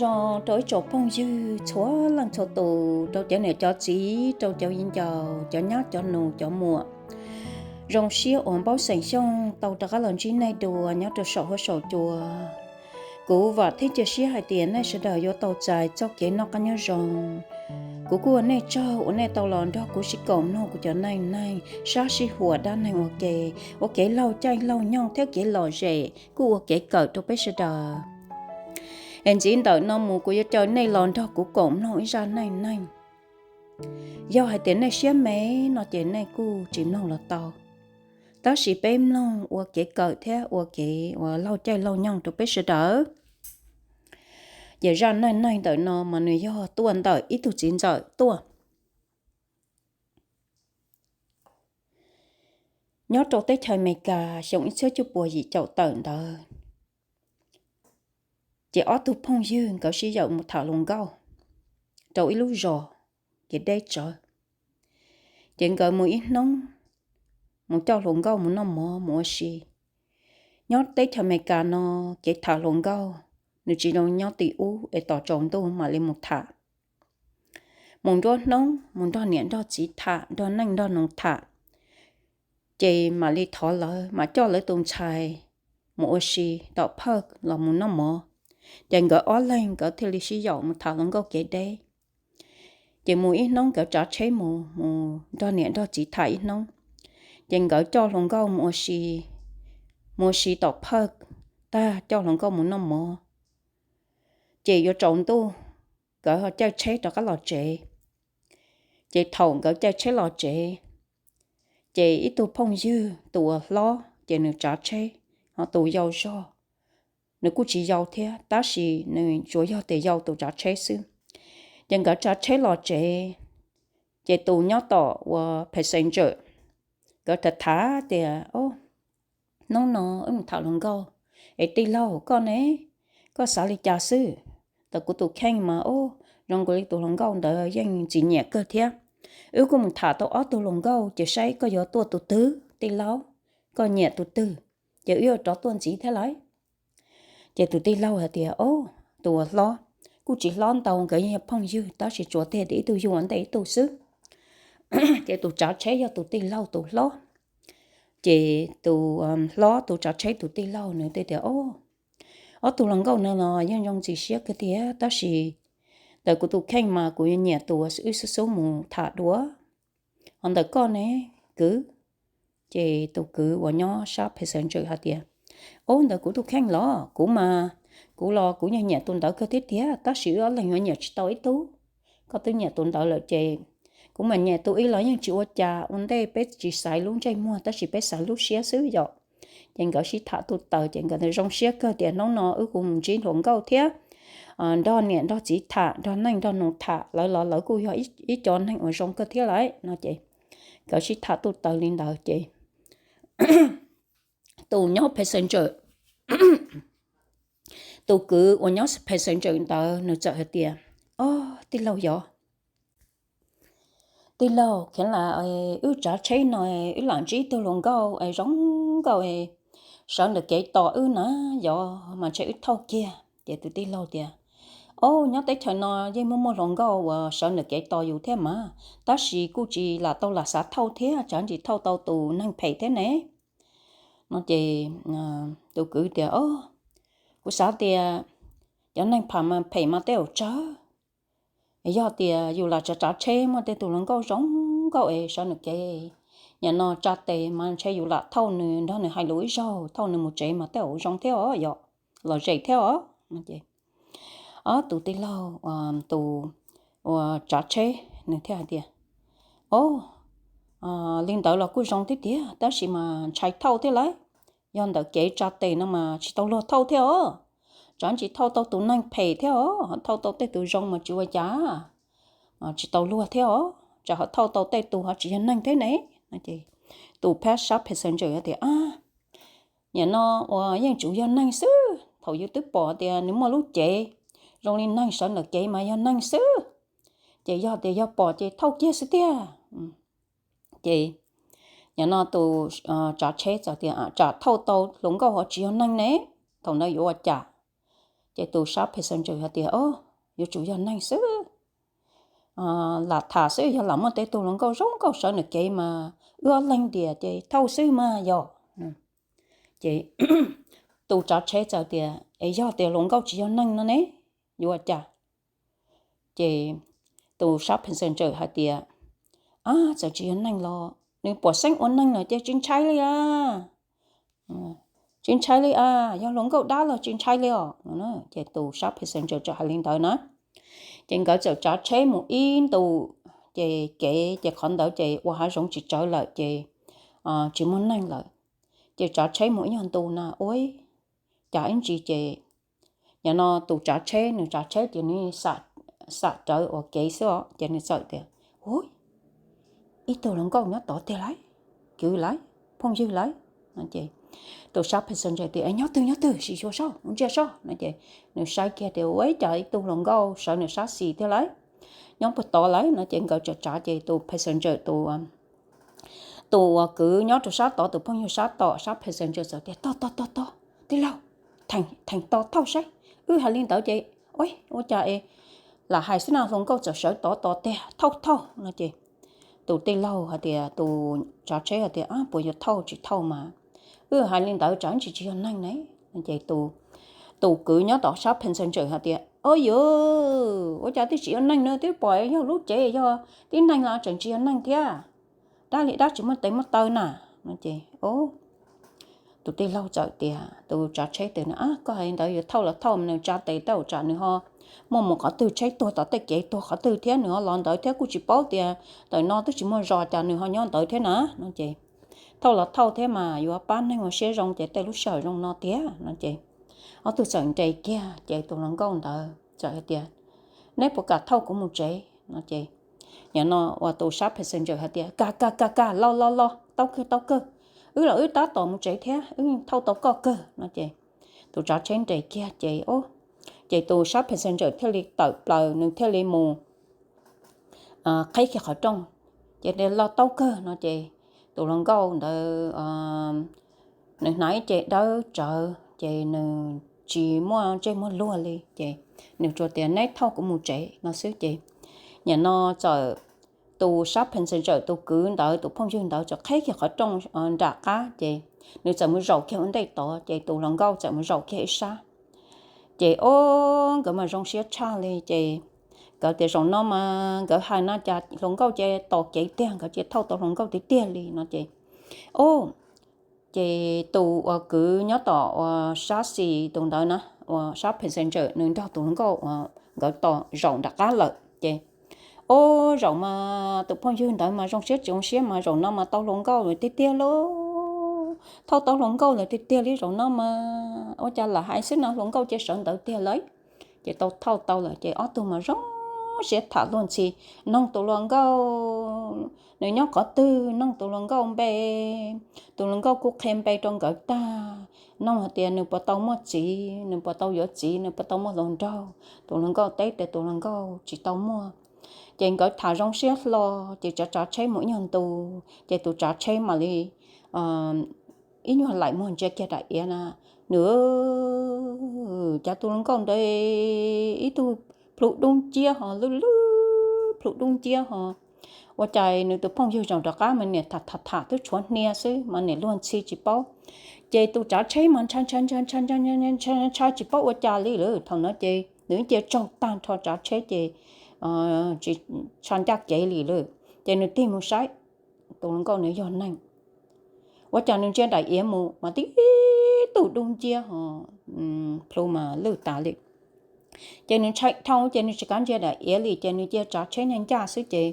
Zoo rau ib tsoom phooj ywg txhua leej txhua tus, rau cov niam cov txiv, rau cov viv ncaus, cov nyab cov nus, cov muam. Zoo siab uas Npauj Xeem Xyooj tau rov qab los ntsib nej dua nyob rau saum huab saum cua. Kuv vam thiab cia siab hais tias nej sawv daws yuav tau txais txoj kev noj qab nyob zoo. Kuv kuj ua nej tsaug uas nej tau los nrog kuv sib koom mloog kuv cov neej neeg, sab sib huam dab neeg ua ke, ua kev laug caij laug nyoog thiab kev lom zem kuj ua kev kawm rau peb sawv daws. Es ntxiv ntawm no mus kuv yuav caw nej los nrog kuv koom mloog ib zaj neej neeg. Yog hais tias nej siab me no ces nej kuj tsis mloog los tau, tab sis peb mloog ua kev kawm thiab ua kev ua laug caij laug nyoog rau peb sawv daws. Ces zaj neej neeg ntawm no mas nws yog tuaj ntawm ib tug txiv ntxawm tuaj. Nyob rau teb chaws Amelikas xyoo ib txhiab cuaj puas yim caum tawm ntawd, ces ob tug phooj ywg nkawd sib yaum mus tham hluas nkauj rau ib lub zos kev deb tsawv. Ces nkawd mus ib hnub, mus coj hluas nkauj mus noj mov mus ua si. Nyob teb chaws Amelikas no, kev tham hluas nkauj nws tsis zoo nyob tim ub es tos tsaus ntuj mam li mus tham. Mus nruab hnub mus nrog niam nrog txiv tham, nrog neej nrog nus tham, ces mam li thov lawv mam coj lawv tus ntxhais mus ua si tom phawj los mus noj mov. Ces nkawd ob leeg nkawd thiaj li sib yaum mus tham hluas nkauj kev deb. Ces mus ib hnub nkawd tsav tsheb mus, mus nrog niam nrog txiv tham ib hnub. Ces nkawd coj hluas nkauj mus ua si, mus ua si tom phawj tag coj hluas nkauj mus noj mov. Ces yuav tsaus ntuj, nkawd ho caij tsheb rov qab los tsev. Ces thaum nkawd caij tsheb los tsev, ces ib tug phooj ywg tus uas hlob ces nws tsav tsheb, ho tus yau zog nws kuj tsis yau thiab, tab sis nws tsuas yog tias yau tus tsav tsheb xwb. Ces nkawd tsav tsheb los tsev, ces tus nyob tom uas passenger, nkawd tham tham tias, O, hnub no wb mus tham hluas nkauj, es tij laug koj ne, koj xav li cas xwb? Ntawm kuv tus kheej mas, o, zoo nkaus li tus hluas nkauj ntawd yeej tsis nyiam kawg thiab. Wb kuj mus tham tau ob tug hluas nkauj, ces saib koj yuav tuaj tus twg tij laug, koj nyiam tus twg, ces wb yuav rov tuaj ntxiv thiab lauj. Ces tus tij laug hais tias, O, tus uas hlob, kuj tsis hlob ntau, nkawd yeej yog phooj ywg, tab sis tsuas tiag tias ib tug yug ua ntej ib tug xwb. Ces tus tsav tsheb yog tus tij laug tus hlob. Ces tus hlob tus tsav tsheb tus tij laug nws thiaj tias, O, ob tug hluas nkauj no los yeej zoo ntxim siab kawg thiab, tab sis ntawm kuv tus kheej mas kuv yuav nyiam tus wb xub xub mus tham dua. Ho ntawm koj ne, kwv? Ces tus kwv uas nyob sab passenger hais tias, O, ntawm kuv tus kheej los kuv mas, kuv los kuv yeej nyiam tus ntawd kawg thiab tiag, tab sis wb ob leeg yuav nyiam tsis tau ib tug. Koj twb nyiam tus ntawd lawm ces kuv mas nyiam tus ib los yeej tsis ua cas, ua ntej peb tsis xaiv lub ntsej muag tab sis peb xaiv lub siab xwb yom. Ces nkawd sib tham tuj taws ces nkawd zoo siab kawg tias hnub no wb kuj mus ntsib hluas nkauj thiab nrog niam nrog txiv tham, nrog neej nrog nus tham, lawv los lawv kuj yog ib co neeg uas zoo kawg thiab lawm no ces nkawd sib tham tuj taws li ntawd ces tus nyob passenger, tus kwv uas nyob passenger ntawd nws txawm hais tias, O, tij laug yog, tij laug, kheev lam wb tsav tsheb no, wb lam ntsib tug hluas nkauj es zoo nkauj, sawv ntawm kev tos wb na, yog mas ntshe wb thauj kiag. Ces tus tij laug tias, O, nyob teb chaws no yeej muaj muaj hluas nkauj uas sawv ntawm kev tos yus thiab mas, tab sis kuj tsis lam tau lam xav thauj thiab, tsam ntsis thauj tau tus neeg phem thiab ne. No ces tus kwv tias, O, kuv xav tias cov neeg phem mas phem mas tej zaum tsawg. Yog tias yus lam tsav tsav tsheb muaj tej tus hluas nkauj zoo nkauj es sawv ntawm kev, nim no tsa tes mas ntshe yus lam thauj nws nrog nws hais lus ib zaug, thauj nws mus tsev mas tej zaum zoo thiab os, yog lom zem thiab os. Ob tus tij laug, tus uas tsav tsheb nws thiaj hais tias, O, li ntawd los kuj zoo thiab tiag, tab sis mas ntshai thauj thiab lauj. Yog ntawm kev tsa tes no mas tsis tau luag thauj thiab os. Tsam ntsis thauj tau tus neeg phem thiab os, thauj tau tej tus zoo mas tsis ua cas, tsis tau luag thiab os, tsam ho thauj tau tej tus ho tsis yog neeg thiab ne. Tus phab sab passenger tias, Nim no uas yeej tsuas yog neeg xwb, thaum yus twb pom tias nws muaj lub cev zoo li neeg sawv ntawm kev mas yog neeg xwb, ces yog tias yog pom ces thauj kiag xwb tiag. Ces nim no tus tsav tsheb txawm tias, Tsam thauj tau hluas nkauj ho tsis yog neeg ne, thaum ntawd yuav ua cas? Ces tus sab passenger hais tias, O, yuav tsum yog neeg xwb. Lam tham xwb, yog lam muaj tej tug hluas nkauj zoo nkauj sawv nws kev mas wb ob leeg tias ces thauj xwb mas yog. Ces tus tsav tsheb txawm tias, Es yog tias hluas nkauj tsis yog neeg no ne, yuav ua cas? Ces tus sab passenger hais tias, A, txawm tsis yog neeg los nws puas xeeb ua neeg lawm ces tsis ntshai li a. Tsis ntshai li a, yog hluas nkauj dab los tsis ntshai li os. Ces tus sab passenger txawm hais li ntawd na. Ces nkawd txawm tsav tsheb mus ib ntus, ces kev ces qhov ntawd ces ua hav zoov tsis tsawv lawm ces tsis muaj neeg lawm. Ces tsav tsheb mus ib nyuag ntu na, ua cas ib ntsis ces nim no tus tsav tsheb, nws tsav tsheb ces nws xam rawv ua kev xwb os, ces nws txawm tias, Ub, ib tug hluas nkauj nyob tod tiag lauj, kwv lauj, phooj ywg lauj. Tus sab passenger tias, Nyob twg nyob twg, sim xyuas soj, mus ntsia soj no ces nws saib kiag tias ua cas ib tug hluas nkauj sawv nws sab xis tiag lauj, nyob puag tod lauj no ces nkawd tsav tsav ces tus passenger, tus uas kwv nyob rau sab tod, tus phooj ywg sab tom, sab passenger txawm tias, Tog tog tog tog, tij laug, theem tos thauj saib. Wb hais li ntawd ces ua cas es lam hais xwb na, hluas nkauj txawm sawv tod tos tiag, thauj thauj no ces tus tij laug hais tias, tus tsav tsheb hais tias, Puas yuav thauj tsis thauj mas, wb hais li ntawd tsam ntsis tsis yog neeg ne. Ces tus kwv nyob tom sab passenger hais tias, O yuv, ua cas twb tsis yog neeg no, twb pom yog lub cev yog tib neeg los tseem tsis yog neeg thiab, dab li dab tsis muaj tes muaj taw na no ces tus tij laug txawm tias, tus tsav tsheb tias, Koj hais li ntawd yuav thauj los thauj, nws tsa tes tau tsam nws ho muaj mus qhov twg, tsheb tuag tom tej kev tuag qhov twg thiab nws ho los ntawd thiab, kuj tsis paub tias ntawm no twb tsis muaj zos cas nws ho nyob ntawd thiab na no ces thauj los thauj thiab mas yuav pab neeg ua siab zoo ces tej lub sij hawm zoo no tiag no ces ob tug txawm nres kiag ces tus hluas nkauj ntawd txawm hais tias, Neb puas kam thauj kuv mus tsev no ces nim no uas tus sab passenger hais tias, Kam kam kam kam, los los los, tau kawg tau kawg, wb los wb tab tom mus tsev thiab, wb thauj tau koj kawg no ces tus tsav tsheb nres kiag ces, ces tus sab passenger thiaj li tawm plaws, nws thiaj li mus qheb kiag qhov rooj. Ces tias, Los tau kawg no ces tus hluas nkauj ntawd nws hnav ib ce dawb tsawv ces nws tsis muaj ntsej muag luag li ces nws tsuas tias, Neb thauj kuv mus tsev no xwb ces nim no txawm tus sab passenger, tus kwv ntawd, tus phooj ywg ntawd txawm qheb kiag qhov rooj nram qab ces nws txawm mus zaum kiag ua ntej tod ces tus hluas nkauj txawm mus zaum kiag ib sab. Ces o, nkawd mas zoo siab tshaj li ces nkawd tias, Zaum no mas nkawd hais no cas hluas nkauj ces tos kev tiag, nkawd cia thauj tau hluas nkauj tiag tiag li no ces o, ces tus uas kwv nyob tom uas sab xis tus ntawd na, uas sab passenger, nws nrog tus hluas nkauj uas nkawd tos zaum nram qab lawm ces o, zaum mas tus phooj ywg ntawd mas zoo siab tsis zoo siab mas zaum no mas tau hluas nkauj lawm tiag tiag lauj, thauj tau hluas nkauj lawm tiag tiag li zaum no mas ua cas lam hais xwb no hluas nkauj ces sawv ntawd tiag lauj. Ces tau thauj tau lawm ces ob tug mas zoo siab tham luag ntxhi, Noog tus hluas nkauj nws nyob qhov twg, noog tus hluas nkauj npe, tus hluas nkauj kuj qhia npe rau nkawd tag, noog hais tias nws puas tau muaj txiv, nws puas tau yuav txiv, nws puas tau muaj hluas nraug. Tus hluas nkauj teb tias tus hluas nkauj tsis tau muaj. Ces nkawd tham zoo siab hlo, ces tsav tsav tsheb mus ib nyuag ntu, ces tus tsav tsheb mam li ib nyuag laim muag ntsia kiag daim iav na, nws, cas tus hluas nkauj ntawd ib tug plhu dub nciab ho lwj lwj plhu dub nciab ho. Ua cas nws tus phooj ywg zaum rov qab mas niam tham tham tham twb tshuav hnia xwb mas niam luag ntxhi tsis paub. Ces tus tsav tsheb mas ntshai ntshai ntshai ntshai ntshai ntshai tsis paub ua cas li lawm. Thaum no ces nws cia tsaug tag nrho tsav tsheb ces tsis tshua ncaj kev li lawm. Ces nws tig mus saib tus hluas nkauj nws yog neeg. Ua cas nws ntsia daim iav mus mas tib tug dub nciab ho plhu mas lwj tas li. Ces nws ntshai dhau ces nws tsis kav ntsia daim iav li ces nws cia tsav tsheb ncaj ncaj xwb ces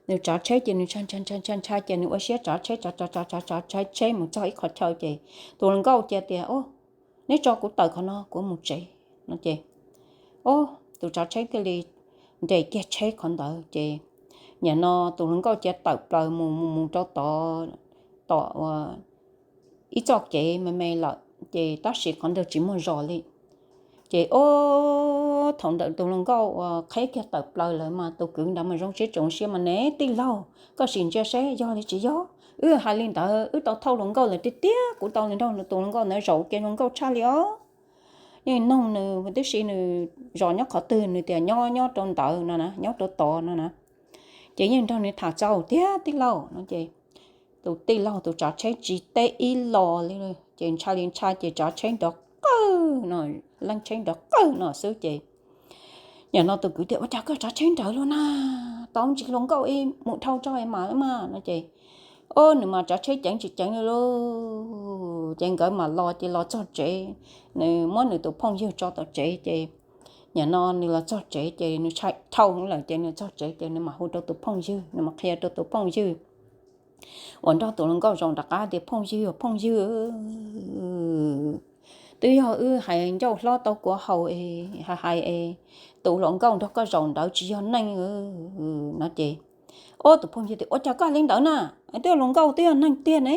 nws tsav tsheb ces nws ntshai ntshai ntshai ntshai ces nws ua siab tsav tsheb tsav tsav tsav tsav tsav tsheb mus txog ib qhov chaw ces tus hluas nkauj cia tias, O, neb tso kuv tawm qhov no kuv mus tsev no ces o, tus tsav tsheb thiaj li nres kiag tsheb qhov ntawd ces nim no tus hluas nkauj cia tawm plaws mus mus mus rau tod, tom ib txoj kev me me lawm ces tab sis qhov ntawd tsis muaj zos li. Ces o, thaum ntawd tus hluas nkauj uas qheb kiag tawm plaws lawm mas tus kwv ntawd mas zoo siab tsis zoo siab mas, Ne tij laug, koj sim ntsia seb yog li tsis yog. Wb hais li ntawd wb tau thauj hluas nkauj lawm tiag tiag, kuv tau nrog tus hluas nkauj ntawd zaum ua ke zoo nkauj tshaj li os. yeej noog nws tib si nws zos nyob qhov twg, nws tias nyob nyob rau ntawd no na, nyob rau tod no na. Ces yeej nrog nws tham txaus tiag tij laug no ces tus tij laug tus tsav tsheb tsis teb ib los li, ces ntshai li ntshai ces tsav tsheb nrov qawj no, leej tsheb nrov qawj no xwb ces nim no tus kwv tias, Ua cas koj tsav tsheb nrawd luaj na? Tau ntsis hluas nkauj ib mus dhau tso mas mas no ces, o, nws mas tsav tsheb ceev tsis ceev li lauj. Ces nkawd mam los ces los txog tsev, nws muab nws tus phooj ywg tso tom tsev ces nim no nws los txog tsev ces nws tshai dhau lawm ces nws txog tsev ces nws mam hu rau tus phooj ywg, nws mam qhia rau tus phooj ywg uas nrog tus hluas nkauj zaum nram qab tias, Phooj ywg, phooj ywg, twb yog wb hais ncauj hlob tau kuav haus es hais hais es tus hluas nkauj nrog koj zaum ntawd tsis yog neeg no ces, o, tus phooj ywg tias, Ua cas koj hais li ntawd na? Twb yog hluas nkauj twb yog neeg tiag ne.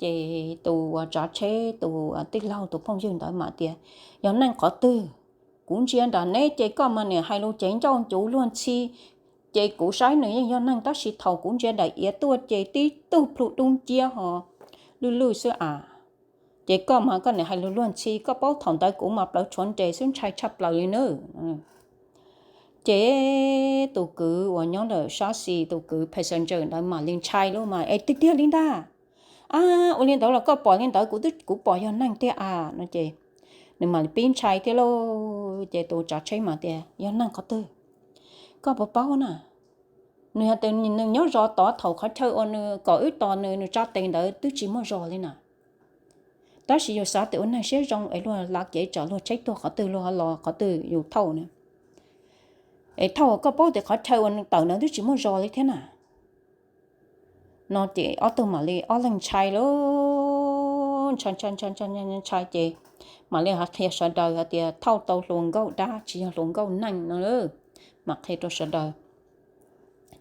Ces tus uas tsav tsheb tus tij laug tus phooj ywg ntawd mam tias, Yog neeg qhov twg? Kuv ntsia nram neb ces koj mas nim hais lus cev ncauj ncuv luag ntxhi, ces kuv saib nws yeej yog neeg tab sis thaum kuv ntsia daim iav tuaj ces tib tug plhu dub nciab ho lwj lwj xwb as. Ces koj mas koj nim hais lus luag ntxhi, koj paub thaum ntawd kuv mas plawv tshuav nres xwb ntshai tshaj plaws li nawb. Ces tus kwv uas nyob ntawm sab xis, tus kwv passenger ntawd mam li ntshai lawm mas, Es tiag tiag li ntag. A, ua li ntawd los koj pom li ntawd kuv twb kuv pom yog neeg tiag a no ces nws mam li pib ntshai thiab lauj. Ces tus tsav tsheb mas tias, Yog neeg qhov twg? Koj puas paub na? Nws yog tias nws nyob zos tod, thaum qhov chaw uas nws kom wb tos nws, nws tsa tes ntawd twb tsis muaj zos li na. Tab sis yus xav tias ua neeg siab zoo es luag lav kev tsam luag tsheb tuag qhov twg luag los qhov twg yus thauj na. Es thauj koj paub tias qhov chaw uas nws tawm ntawd twb tsis muaj zos li thiab na. No ces ob tug mam li ob leeg ntshai lauj, ntshai ntshai ntshai ntshai ntshai ces mam li hais qhia sawv daws hais tias thauj tau hluas nkauj dab tsis yog hluas nkauj neeg no, mam qhia rau sawv daws.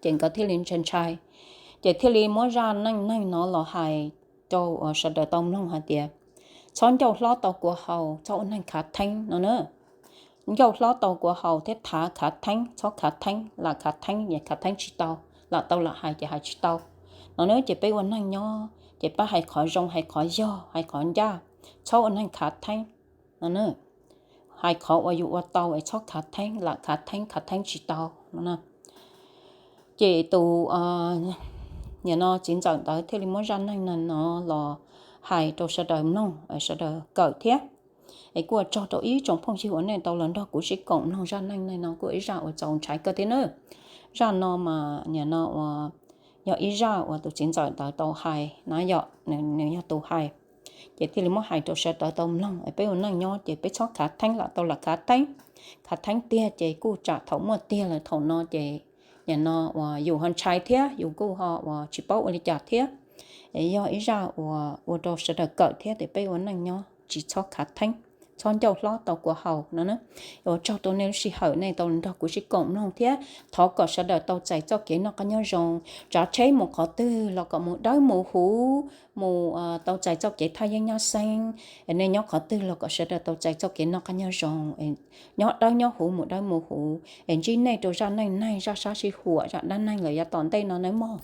Ces nkawd thiaj li ntshai ntshai, ces thiaj li muab zaj neej neeg no los hais rau sawv daws tau mloog hais tias, txhob ncauj hlob tau kuav haus, txhob ua neeg khav theeb no na. Ncauj hlob tau kuav haus thiab thav khav theeb, txhob khav theeb, lam khav theeb es khav theeb tsis tau, lam tau lam hais ces hais tsis tau no na. Ces peb ua neeg nyob ces pab hais qhov zoo, hais qhov yog, hais qhov ncaj, txhob ua neeg khav theeb no na. Hais qhov uas yus ua tau es txhob khav theeb, lam khav theeb, khav theeb tsis tau no na. Ces tus, nim no txiv ntxawm ntawd thiaj li muab zaj neej neeg no los hais rau sawv daws mloog, sawv daws kawm thiab. Es kuj ua tsaug rau ib tsoom phooj ywg uas nej tau los nrog kuv sib koom mloog zaj neej neeg no, kuj ib zaj uas txaus ntshai kawg thiab na. Zaj no mas nim no uas yog ib zaj uas tus txiv ntxawm ntawd tau hais na, yog nws yog tus hais, ces thiaj li muab hais rau sawv daws tau mloog. Peb ua neej nyob ces peb txhob khav theeb, lam tau lam khav theeb. Khav theeb tiag ces kuj tsam thaum muaj tiag lawm, thaum no ces nim no uas yus ho ntshai thiab yus kuj ho uas tsis paub ua li cas thiab. Yog ib zaj uas ua rau sawv daws kawm thiab tias peb ua neej nyob tsis txhob khav theeb, txhob ncauj hlob tau kuav haus no na. Ua tsaug rau nej lub sij hawm nej tau nrog kuv sib koom mloog thiab thov kom sawv daws tau txais txoj kev noj qab nyob zoo. Tsav tsheb mus qhov twg los kom mus dawb mus huv, mus tau txais txoj kev thaj yeeb nyab xeeb. Nej nyob qhov twg los kom sawv daws tau txais txoj kev noj qab nyob zoo, nyob dawb nyob huv mus dawb mus huv. Es ntsib nej rau zaj neej neeg, zaj sab sij huam, zaj dab neeg lawm yav tom ntej no nawb mog.